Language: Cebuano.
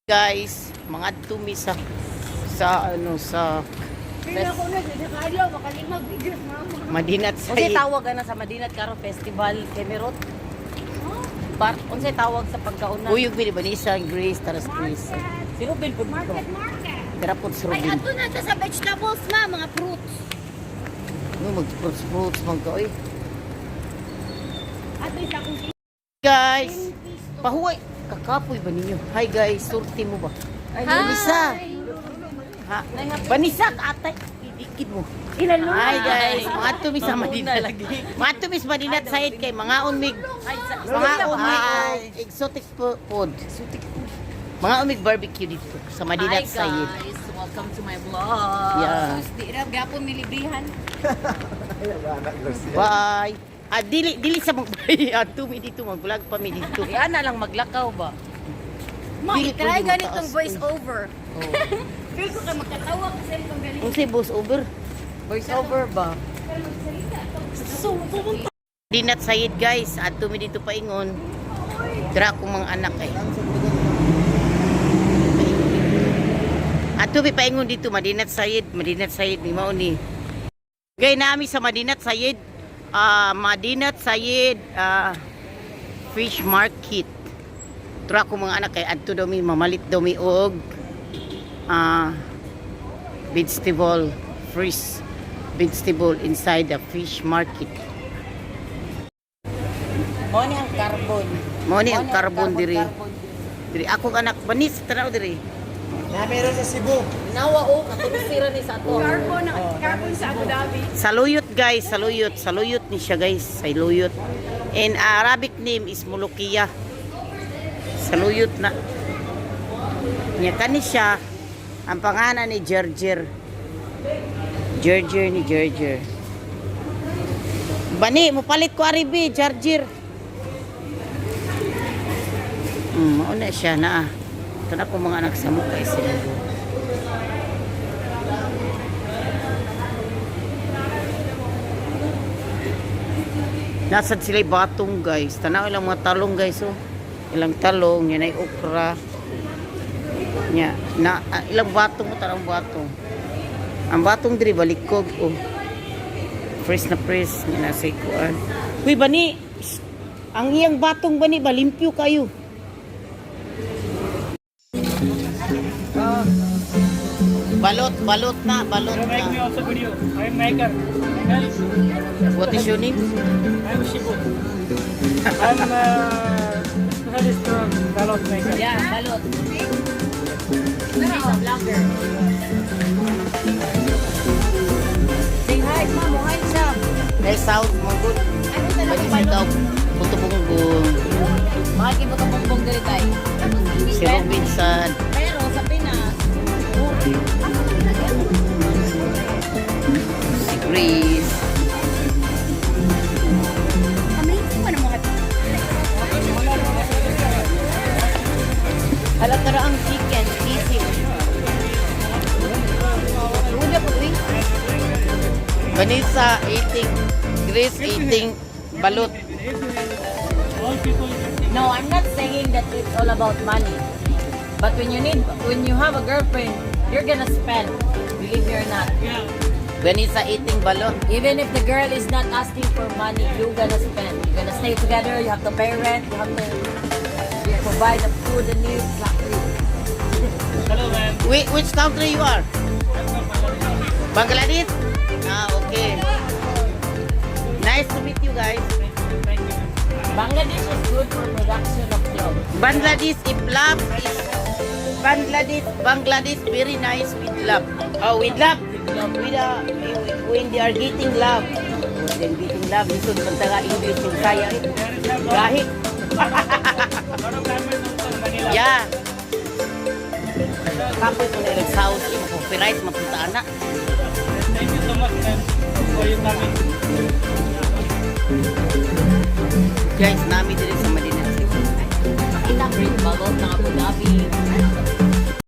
Guys, mga tumi sa ano sa Pero ako na, sa adlaw, makalimag videos, mama. Madinat Unsay Said. tawag ana sa Madinat karon festival Kemerot? Bar, unsay tawag sa pagkaunan? Uyog mi ni Vanessa, Grace, Taras Grace. Si Ruben pud dito. Market, market. Dara pod si Ay, Robin. ato na ta sa vegetables, ma, mga fruits. No, mag fruits fruits man ka oy. Ato isa akong Guys, pahuway kakapoy ba ninyo? Hi guys, surti mo ba? Ay, Vanessa. Ha? Vanessa, atay idikit mo. Ilan Hi guys, mga tumi sa Madinat. lagi. Mga tumi sa Madinat Said kay mga unmig Ay, sa mga umig exotic food. Mga umig barbecue dito sa Madinat Hi Said. guys, welcome to my vlog. Yeah. Sus, di ra gapon nilibrihan. Bye. Ah, dili dili sa mag adto mi dito, mag-vlog pa mi dito. Di ana lang maglakaw ba? Ma, Dili try pwede ganitong mataas, voice uy. over. Oh. Feel ko kay magkatawa kasi itong galing. Unsay boss over? Voice over ba? So, pumunta. Madinat Said guys, adto mi dito paingon. Dira akong mga anak eh. Adto mi paingon dito Madinat Said, Madinat Said ni mao ni. Gay nami sa Madinat Said, ah, Madinat Said fish market. Dira akong mga anak kay adto daw mi mamalit daw mi og vegetable, fresh vegetable inside the fish market. Mo ni ang carbon. Mao ni ang carbon diri. Carbon. Diri akong anak banis tanaw diri. Na meron sa Cebu. Nawa o katong sira ni sa ato. Carbon, carbon sa Abu Dhabi. Saluyot guys, saluyot, saluyot ni siya guys, saluyot. In Arabic name is mulukiya. Saluyot na. Nya kani siya ang pangalan ni Jerjer. Jerjer ni Jerjer. Bani, mupalit ko aribi, Jerjer. Mao na siya na. Tana ko mga anak sa mukha eh, sila. Nasad sila batong guys. Tanaw ilang mga talong guys oh. Ilang talong, yan ay okra. Nya, na ilang batong mo tarang batong. Ang batong diri balikog oh. Fresh na fresh nya nasa ikuan. Uy bani, Shh. Ang iyang batong bani ba limpyo kayo. Balot, balot na, balot You make me na. also video. I am maker. Help. What is your name? I am Shibu. I am specialist ballot maker. Yeah, balot. He's a vlogger. Say hi, ma'am. Hi siya. Eh, South, mga good. Ano talaga Bani sa balot? tao, buto bungbong. Mga kibuto bongbong diri tay. Si Robinson. Pero sa Pinas, Si Grace. Amazing man ang mga Hala ang chicken, sisig. Una po, uy. Vanessa eating, Grace eating balut. All people. No, I'm not saying that it's all about money. But when you need, when you have a girlfriend, you're gonna spend. Believe me or not. Yeah. Vanessa eating balot. Even if the girl is not asking for money, you're gonna spend. You're gonna stay together. You have to pay rent. You have to provide the food, the needs. Exactly. Hello, ma'am. Which country you are? I'm from Bangladesh. Bangladesh? Ah, okay. Nice to meet you guys. Thank you. Bangladesh is good for production of clothes. Bangladesh, if love is Bangladesh, Bangladesh very nice with love. Oh, with love. With when they are getting love. When they are getting love, lisod man taga English yung saya eh. There is a lot, Gahi. lot of diamonds also in Manila. Yeah. Kapoy ko na ilang sauce, eh, copyright, mapunta ana. Thank you so much, ma'am, for your coming. Guys, nami diri sa Madinat City. Pakita green balot ng Abu Dhabi.